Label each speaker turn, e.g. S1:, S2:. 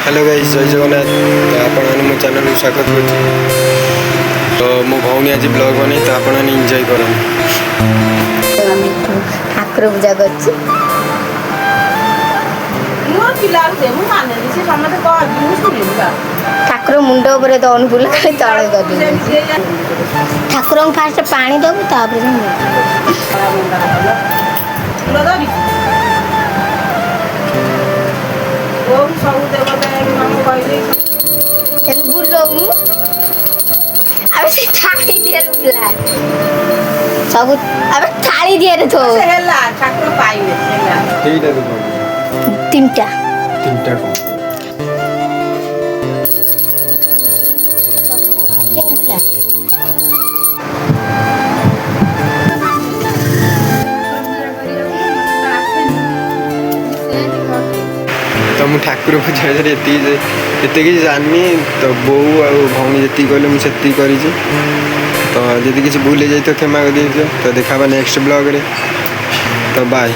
S1: Hello guys, ଜୟ ଜଗନ୍ନାଥ। ତ ଆପଣମାନେ ମୋ ଚ୍ୟାନେଲକୁ ସ୍ୱାଗତ କରୁଛି। ତ ମୋ ଭଉଣୀ ଆଜି ବ୍ଲଗ୍ ବନେଇ, ତ ଆପଣମାନେ ଏନ୍ଜୟ କରନ୍ତୁ।
S2: ଠାକୁର ପୂଜା କରୁଛି।
S3: ମୁଁ ପିଲାବେଳୁ ଦେ, ମୁଁ ମାନେନି। ସେ ସମସ୍ତେ କହନ୍ତି, ମୁଁ ଶୁଣିନି ବା।
S2: ଠାକୁର ମୁଣ୍ଡ ଉପରେ ଦଉନୁ ଫୁଲ, ଖାଲି ତଳେ କରିଦେବୁ। ଠାକୁରଙ୍କୁ ଫାଷ୍ଟ ପାଣି ଦବୁ, ତାପରେ ଯାଇ
S3: ଫୁଲ ଧରିଛି। ଓମ୍ ସବୁ ଦେବତା ମୁଁ କହିଲି।
S2: ଏମିତି ବୁଲଉନୁ। ଆବେ, ସେ ଥାଳି ଦିହରେ ବୁଲା ସବୁ। ଆବେ, ଥାଳି ଦିହରେ ଥୋ।
S3: ସେ ହେଲା, ଠାକୁର ପାଇବେ, ହେଲା।
S1: ସେଇଟା ତ କଣ?
S2: ତିନିଟା।
S1: ତିନିଟା କଣ?
S2: ବୁଲା।
S1: ତ ମୁଁ ଠାକୁର ପୂଜା ବିଷୟରେ ଏତିକି ଏତେ କିଛି ଜାଣିନି। ତ ବୋଉ ଆଉ ଭଉଣୀ ଯେତିକି କହିଲେ, ମୁଁ ସେତିକି କରିଛି। ତ ଯଦି କିଛି ଭୁଲ ହେଇଯାଇଥିବ, କ୍ଷମା କରିଦେଇଥିବ। ତ ଦେଖା ହେବା ନେକ୍ସଟ ବ୍ଲଗ୍ରେ। ତ ବାଏ।